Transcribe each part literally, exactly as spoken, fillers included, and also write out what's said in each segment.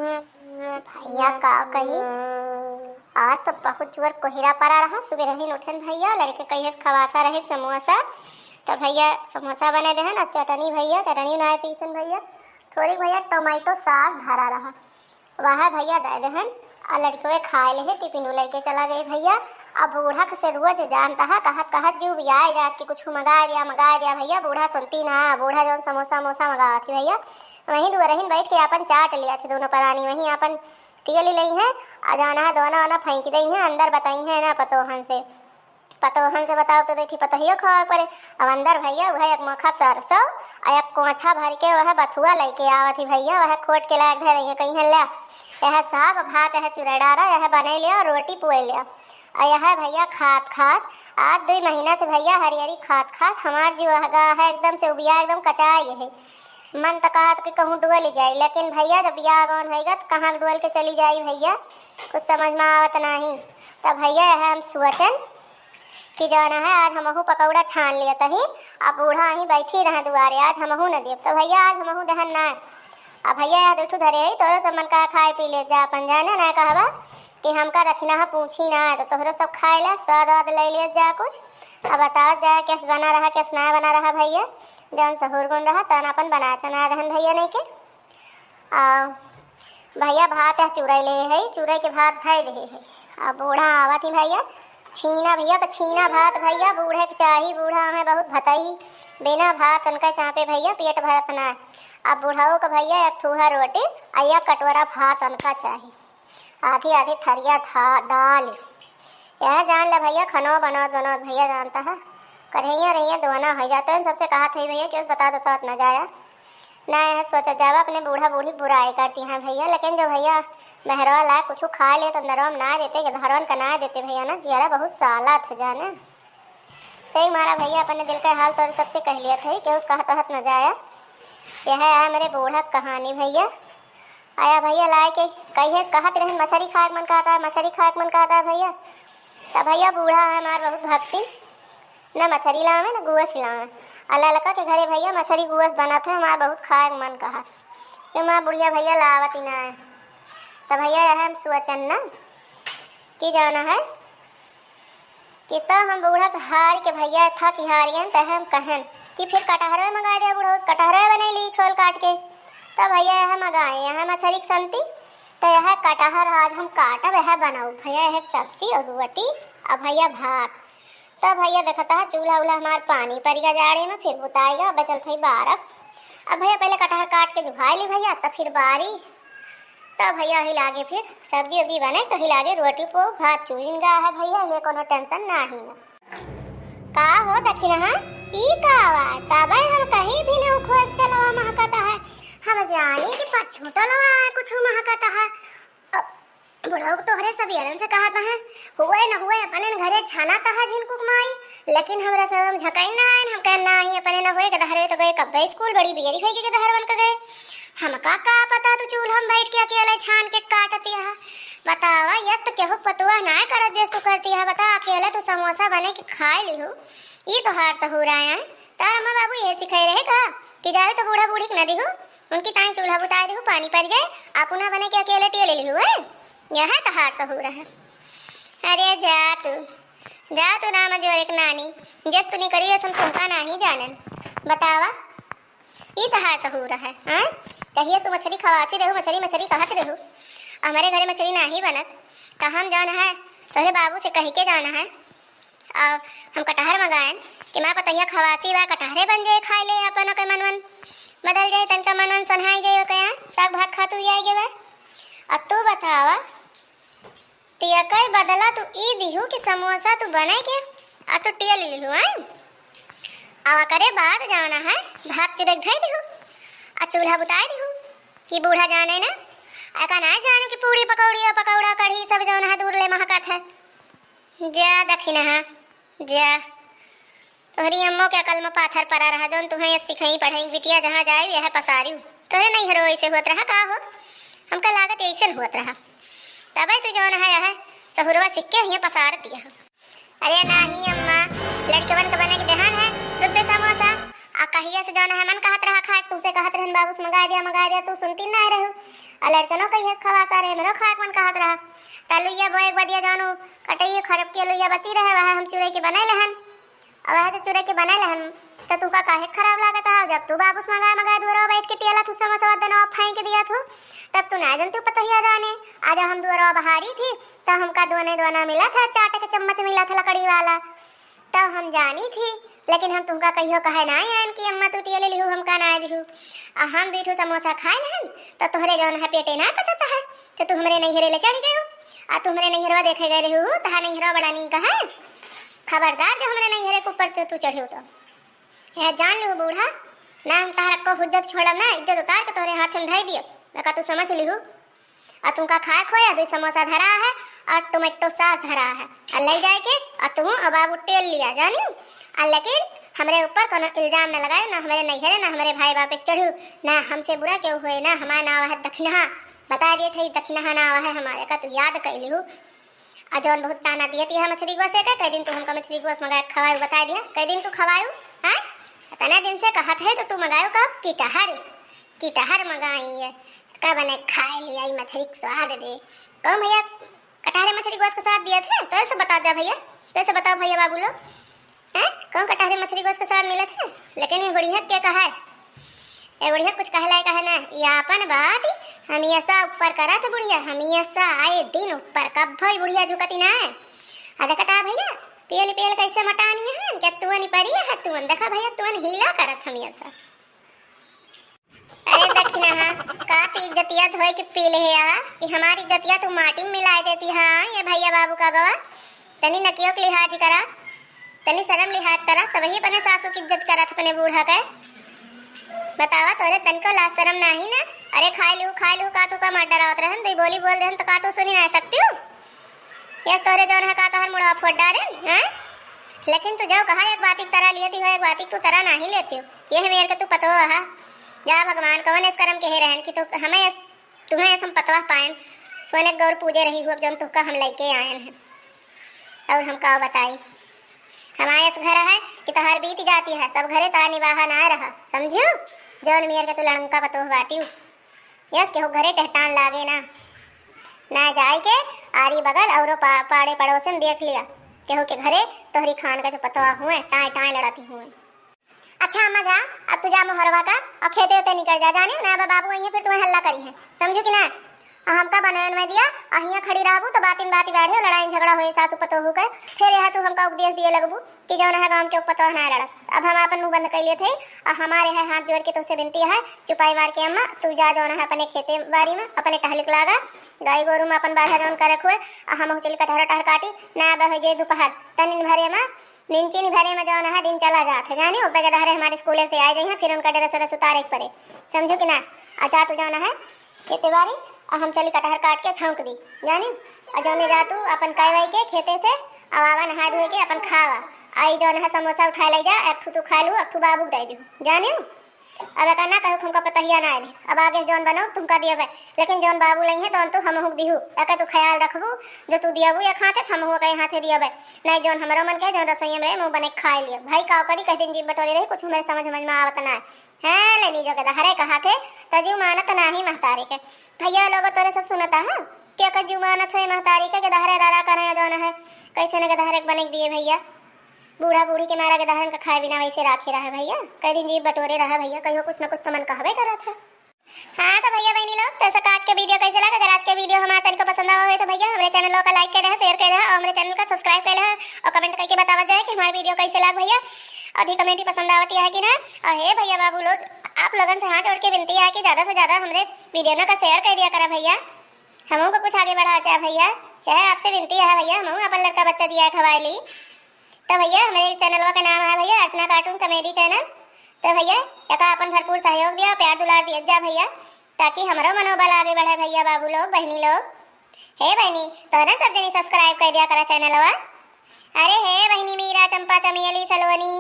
भइया का कही, आज तो बहुत जोर कोहरा परा रहा। सुबेरहिन उठन भइया, लड़के कहिस खवासा रहे समोसा, तो भइया समोसा बने देहन। और चटनी भइया, चटनी नाय पीसन भइया, थोड़ी भइया टोमेटो सास धरा रहा, वह भइया दे देहन। और लड़कवे खाए लेहे, टिफिन लइके चला गए भइया। अब बूढ़ा के से रोज जानता है, कहत कहत जीव बियाए जात कि कुछ मंगाए दिया, मंगाए दिया भइया। बूढ़ा सुनती ना, बूढ़ा जौन समोसा मोसा मंगावत ही भइया, वहीं दुआरहिन बैठ के आपन चाट लिया थे दोनों परानी, वहीं आपन टियल लई हैं। आ जाना है दोना ओना फेंक दई हैं, अंदर बताई हैं ना पतोहन से। पतोहन से बताओ तो देखी पतोहियो खावा पड़े। अब अंदर भइया उहे एक मोखा सरसों, आ एक कोंछा भर के वह बथुआ लइके आवत ही भइया, वह खोट के लायक धरे रही, कही हैं, "ले, यह साग भात, यह चुरा डारा, यह बने लिया और रोटी पुए लिया।" आ यह भइया खात खात, आज दुई महीना से भइया हरियरी खात खात हमार जीव हगा है, एकदम से उबिया, एकदम कचाए गए है। मन तो कहत कि कहूँ डुअल जाई, लेकिन भइया जब बियाह गौन होइगा तो कहाँ डुअल के चली जाई भइया, कुछ समझ में आवत नहीं। तब भइया यह हम सोचन कि जौन है आज हमहू पकौड़ा छान लिया तही, अब बूढ़ा वहीं बैठी रहे दुआरे, आज हमहू न देब। तो भइया आज हमहू दहन ना। अब भइया यह दुठू धरे है, तोरो सब मन कहा खाए पी ले जा अपन, जाने ना कहबा कि हमका दखिना है पूछी ना, तो तोहरो सब खाए ला स्वाद वाद ले लिया जा कुछ। अब बताओ जा कैस बना रहा, कैस ना बना रहा भइया, जौन सहूर गुण रहा तौन अपन बना चना दहन भइया नहीं के। आ, भइया भात है चूरई ले है, चूरई के भात धइ दे है। अब बूढ़ा आवत ही भइया, छीना भइया, तो छीना भात भइया, बूढ़े के चाही, बूढ़ा हमें बहुत भतई, बिना भात उनका चापे भइया पेट भरत ना। अब बूढ़ऊ के भइया एक थूहा रोटी, आ एक कटोरा भात उनका चाही, आधी आधी थरिया था दाल। यह जान ले भइया, खनो बनौत बनौत भइया जानता है, करहिया रहिया दोना हो जाते हैं। सबसे कहा थे भइया कि उस बता देता न जाया, ना यह सोचा जावा अपने बूढ़ा बूढ़ी बुराई करती हैं भइया। लेकिन जो भइया मेहरवा लाए कुछ खा ले तो अंदरवा में ना देते, गधरवन का ना देते भइया ना, जियारा बहुत साला थे जाने। सही मारा भइया, अपने दिल का हाल तो सबसे कह लिया था कि उस कहा कहत न जाया। यह है मेरे बूढ़ा कहानी भइया। आया भइया लाए के कहिए, कहत रहन, "मछरी खाए के मन कहता है, मछरी खाए के मन कहता है भइया।" तब भइया बूढ़ा है हमार बहुत भक्ति, न मछरी लावे, न गुअस लावे। आ ललका के घरे भइया मछरी गुअस बनत है, हमार बहुत खाए के मन कहा। ये माँ बुढ़िया भइया लावत ही ना है। तब भइया यह हम सोचन ना कि जाना है कि तब हम बूढ़ा से हार के भइया थक हार गए, तब हम कहन कि फिर कटहरे मंगा दे बूढ़ा, उस कटहरे बने ली छोल काट के। तब भइया यह मंगाए, यह मछरी के संती, तो यह कटहर आज हम काटब, यह बनाऊ भइया, यह सब्जी और रोटी, अब भइया भात। तब भइया देखता है चूल्हा उल्हा हमार पानी पड़ गया जाड़े में, फिर बुताएगा, बचल थी बारह। अब भइया पहले कटहर काट के झुकाए ली भइया, तब फिर बारी तब भइया ही लागे फिर सब्जी उब्जी बने, तो ही लागे रोटी पो भात चूरिन गा है भइया, ये कोनो टेंशन नाही ना। का हो दखिनहा, ई का आवाज? तबे हम कहीं भी न खोज टलवा महकत है, हम जानी कि पछू टलवा है कुछ महकत है। अब बुढ़ऊ तोहरे सब यारन से कहत है, हुए न हुए अपने घरे छाना तहा झिनकुक माई, लेकिन हमरा सब हम झकाई ना आइन, हम कहन नाही अपने न हुए, गदहरे तो गए कब्बे स्कूल, बड़ी बियरी होई के गदहरवन के गए। हमका का पता तू चूल्हा में बैठ के अकेले छान के काटती है। बतावा, यस तो केहू पतुआ ना करत जस तू करती है। बता, अकेले तू समोसा बने के खाए लिहू, ई तोहार सहूर आया है। तार अम्मा बाबू ये सिखाए रहे का कि जावे तो बूढ़ा बूढ़ी के न दिहू, उनकी ताई चूल्हा बुताए दिहू, पानी पड़ जाए, आपू ना बने के अकेले टियल लिहू है। यह तोहार सहूर है। अरे जा तू, जा तू राम जोरे के नानी, जस तू नहीं करी, हम तुमका नाही जानन। बतावा, ई तहार सहूर है, हाँ? कहिए तू मछरी खवाती रहू, मछरी, मछरी कहत रहू। हमरे घरे मछरी नाही बनत, तो हम जौन है, तोहरे बाबू से कह के जौन है, आ, हम कटहर मंगाएन कि माँ पतैया खवासी बा, कटहरे बन जाए, खाए ले, अपन ओके मनवन बदल जाए, तनका मनवन सोन्हाई जाए, ओके यहाँ साग भात खातू ही आए गे बा। अब तू बतावा, त एकर बदला तू ई दिहू कि समोसा तू बने के आ तू टियल लिहू, हैं? आ ओकरे बाद जौन है भात चुड़े के धई दिहू आ चूल्हा बुताई दिहू कि बूढ़ा जाने ना, एका ना जाने कि पूड़ी पकौड़ी और पकौड़ा कढ़ी सब जौन है दूर ले महकत है। जा दखिनहा, जा। तोहरी अम्मो के अकल में पाथर परा रहा, जौन तुहें ये सिखाई पढ़ाई, बिटिया जहाँ जाए, यह पसारी। तोहरे नैहरो ऐसे होत रहा का हो? हमका लागत ऐसे होत रहा। तबे तू जौन है, यह सहुरवा सीख के हियाँ पसार दिया। अरे नाही अम्मा, लड़कवन के बने के देहान है, दूध समोसा। आ कहिया से जौन है मन कहत रहा खाए, तुमसे कहत रहन बाबू से मंगा दिया, मंगा दिया, तू सुनती ना रहू। आ लड़कनो कहिए खवा सारे, हमरो खाए के मन कहत रहा। त लुइया बोए के बदिया जानू, कटइये खरब के लुइया बची रहे, वह हम चुरई के बनइ लहन। अब वह तो चुरई के बनइ लहन, त तू का काहे खराब लागत है? जब तू बाबू से मंगाए मंगाए दुअरवा बैठ के टियला थू, समोसा दनवा फेंक दिया थू, तब तू ना जनतू पतोहिया जाने। आज हम दुअरवा बहारी थी, त हमका दोने दोना मिला था, चाटे के चम्मच मिला था लकड़ी वाला। तब हम जानी थी, लेकिन हम तुमका कहियो कहे नाई आयन कि अम्मा तू टियले लिहू, हमका नाई दिहू। आ हम दुई ठो समोसा खाए लेहन, त तोहरे जौन है पेटे ना पचत है, त तू हमरे नैहरे ले चढ़ गयो। आ तू हमरे नैहरवा देखे गए रहू, तहार नैहरवा बड़ा नीक है। खबरदार जो हमरे नैहरे के ऊपर से तू चढ़ियो तो। यह जान लिहू बूढ़ा, ना हम तहार को हुज्जत छोड़ब ना, इज्जत उतार के तोहरे हाथ में धई दियो, एका तू समझ लिहू। आ तुमका खाए खोया, दुई समोसा धरा है और टोमेटो सॉस धरा है, आ ले जाए के आ तू और बाबू टेल लिया, जानियो। आ लेकिन हमरे ऊपर कोनो इल्जाम न लगाए, ना हमरे नैहरे, ना हमरे भाई बाप पे चढ़ू, ना हमसे बुरा केहू होए, ना हमार नाव है दखिनहा, बता दिए थे, दखिनहा नाव है हमारे, का तू याद कर लिहू। आ जौन बहुत ताना दिए थी हम मछरी गोस के, कई दिन तू हमका मछरी गोस मंगा के खवायू, बता दिया, कई दिन तू खवायू, हैं? इतना दिन से कहत है तो तू मंगायू कब? किटहर, किटहर मंगाई है, का बने खाए लिया ई मछरी के स्वाद दे। कहूँ भैया, कटहरे मछरी गोस के स्वाद दिए थे, तो ऐसे बता जा भैया, तो ऐसे बताओ भैया बाबू लोग, हैं? कहूँ कटहरे मछरी गोस के स्वाद मिलत है? लेकिन ये बुढ़िया के कहा है, ए बुढ़िया कुछ कहला है कहे ना, ये आपन बात हमेशा ऊपर करत बुढ़िया, हमेशा आए दिन ऊपर, कब भई बुढ़िया झुकती ना है। आ देखता भैया, पेल पेल कैसे मटानी है, क्या तुअन परी है तुअन, देखा भैया तुअन हीला करत हमेशा। अरे दखिनहा, का तू इज्जतिया धोए के पी ले है आ, कि हमारी इज्जतिया तू माटी में मिलाए देती है, ये भैया बाबू का गवा, तनी नकियो के लिहाज करा, तनी शर्म लिहाज करा, सबही अपने सासू की इज्जत करत अपने बूढ़ा के। बतावा तोरे तनको लाज शर्म नाही ना, अरे खाए लू, खाए लू, का तू का मार डरावत रहन, तू बोली बोल देहन तो का तू सुनी ना सकती हो? यस तोरे जौन है का तोहर मुड़वा फोड़ डारे, हैं? लेकिन तू जो कहा एक बाती तरा लिए ती हो, एक बाती तू तरा नाही लेती हो। ये मेर के तू पतो हा। जा भगवान, कौन इस करम के हे रहन कि तू हमें, तुम्हें ऐसा पतवा पाएन। सोने गौर पूजे रही हो, जौन तुहका हम लेके आयन हैं। और हम का बताई, हमारे इस घर है कि तोहार बीत जाती है, सब घरे तोहार निबाहा ना रहा, समझियो? जौन मेर के तू लड़ंका पतोह बाटियो, यस केहू घरे टहटान लागे ना, ना जाए के आरी बगल औरो पा-, पाड़े पड़ोसन देख लिया, केहू के घरे तोहरी खान का जो पतवा हुए, टाए टाए लड़ाती हुए। अच्छा अम्मा जा, अब तू जा मोहरवा का और खेते उते निकल जा, जाने ना बा-, बाबू आई है फिर तुम्हें हल्ला करी है, समझू कि ना? और हमका बनवे में दिया, और हियाँ खड़ी रहबू तो बातिन बाती बाढ़े, लड़ाई झगड़ा होए सासू पतोहू के, फिर यह तू हमका उपदेश दिए लगबू कि जौन है गाँव के ऊपर तो ना लड़स। अब हम अपन मुंह बंद कर लिए थे, और हमारे है हाथ जोड़ के तुझसे विनती है, चुपाई मार के अम्मा तू जा, जौन है अपने खेते बारी में अपने टहलिक लागा, गाय गोरू में अपन बाधा जौन करे खुए, और हम चली कटहर टहर काटी, ना बह जे दोपहर तनिन भरे में निंचिन भरे में जौन है दिन चला जात है, जानी, ओपे के दहरे हमारे स्कूले से आए जइहें, फिर उनका ड्रेस व्रेस उतारे के पड़े, समझो कि ना? आ जा तू जौन है खेते बारी, आ हम चली कटहर काट के छौंक दी, जानी। आ जौने जा तू अपन कह वही के खेते से, अब आवा नहा धोए के अपन खावा। आई जौन है समोसा उठा ले जा, एक ठू तू खा लू, एक ठू बाबू के दे दू, जानी। अब एका ना कहू हमका पतहिया ना आए, अब आगे जौन बनो तुमका दियबे, लेकिन जौन बाबू लई है तौन तू हमहू के दिहू, एका तू ख्याल रखबू, जो तू दियबू एक हाथे, त हमहू के हाथे दियबे। नहीं, जौन हमरो मन के, जौन रसोई में रहे, मुँह बने के खाए लियो। भाई, का करी, कह दिन जीभ बटोरे रही, कुछ हमरे समझ, समझ में आवत ना है। हैं, लेनी जो के दहरे कहा थे, त जीव मानत नाही महतारी के। भैया लोग तोरे सब सुनता है, के का जीव मानत है महतारी के, के दहरे रारा करे जौन है, कैसे न के दहरे के बने के दिए भैया। बूढ़ा बूढ़ी के मारा के दहरन का खाए बिना वैसे राखे रहा भैया, कई दिन जीभ बटोरे रहा भैया, कहियो कुछ न कुछ तो मन कहबे करत है। हाँ, तो भैया बहनी लोग, तो ऐसा आज के वीडियो कैसे लगा? अगर आज के वीडियो हमारे तनिको पसंद आवा होए तो भैया हमरे चैनल का लाइक कर दे, शेयर कर दे और हमरे चैनल का सब्सक्राइब कर ले और कमेंट करके बतावा जाए कि हमारे वीडियो कैसे लगा भैया। और ये कमेंट ही पसंद आवती है कि ना? और हे भैया बाबू लोग, आप लोगन से हाथ जोड़ के विनती है कि ज़्यादा से ज़्यादा हमरे वीडियो ना का शेयर कर दिया करा भैया, हमहू को कुछ आगे बढ़ा चाहे भैया। यह आपसे विनती है भैया, हमहू अपन लड़का बच्चा दिया खवाए ली। तो भैया, हमरे चैनलवा के नाम है भैया अर्चना कार्टून कॉमेडी चैनल। तो भैया, एका अपन भरपूर सहयोग दिया, प्यार दुलार दिया जा भैया, ताकि हमरो मनोबल आगे बढ़े भैया, बाबू लोग, बहनी लोग। हे बहनी, तोहरा सब जनी सब्सक्राइब कर दिया करा चैनलवा। अरे हे बहनी मीरा, चंपा, चमेली, सलोनी,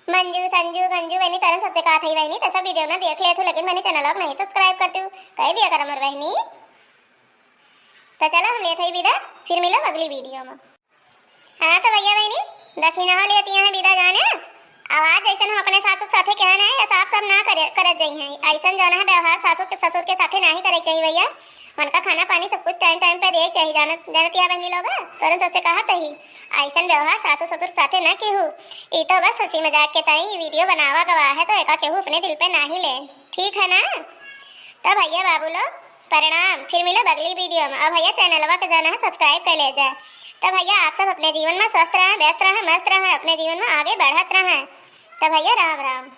मंजू, संजू, गंजू, बहनी, तोहरा सबसे कहा थी बहनी, तो सब वीडियो ना देख ले तू, लेकिन बहनी चैनलवा को नहीं सब्सक्राइब कर तू, कर दिया कर हमर बहनी। तो चला हम लेत हई विदा, फिर मिलब अगली वीडियो में। हाँ तो भैया बहनी, दखिनहो लेती हैं विदा जाने। अब आज जैसन हम अपने सासू के साथे किहन है, ऐसा आप सब ना करे, करत जइहैं। अइसन जौन है व्यवहार सासू के, ससुर के साथे नाही करे के चाहिए भैया। उनका खाना पानी सब कुछ टाइम टाइम पे देवे के चाहिए, जानत, जानत या बहनी लोग, तोरन सबसे कहत ही, अइसन व्यवहार सासू ससुर के साथे ना केहू। ई तो बस हंसी मजाक के ताई ई वीडियो बनावा गवा है, तो एका केहू अपने दिल पे नाही ले, ठीक है ना? तो भैया बाबू लोग प्रणाम, फिर मिलब अगली वीडियो में। और भैया चैनलवा के जौन है सब्सक्राइब कर ले जाए। तो भैया आप सब अपने जीवन में स्वस्थ रहें, व्यस्त रहें, मस्त रहें, अपने जीवन में आगे बढ़त रहें। तो भैया राम राम।